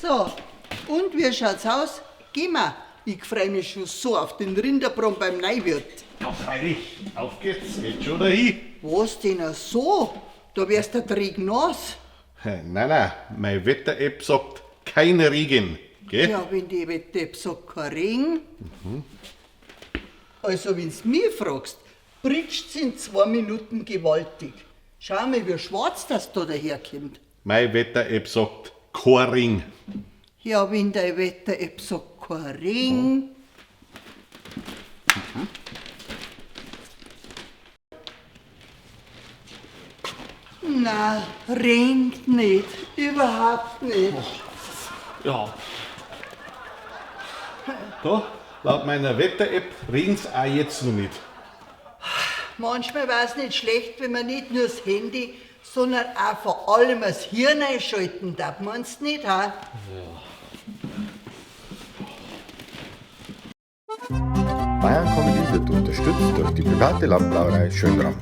So, und wie schaut's aus? Geh ma. Ich freu mich schon so auf den Rinderbraten beim Neuwirt. Ja, freilich. Auf geht's, geht schon dahin. Was denn so? Da wärst du träg nass. Nein, nein, meine Wetter-App sagt, kein Regen. Gell? Ja, wenn die Wetter-App sagt, kein Regen. Also, wenn's mich fragst, pritscht's in 2 Minuten gewaltig. Schau mal, wie schwarz das da daherkommt. Meine Wetter-App sagt, kein Regen. Ja, wenn dein Wetter-App sagt, kein Regen. Na, regnet nicht. Überhaupt nicht. Ja. Da, laut meiner Wetter-App regnt's auch jetzt noch nicht. Manchmal wär's nicht schlecht, wenn man nicht nur das Handy, sondern auch vor allem das Hirn einschalten darf. Meinst du nicht, ha? Bayern Comedy wird unterstützt durch die private Landbrauerei Schönram.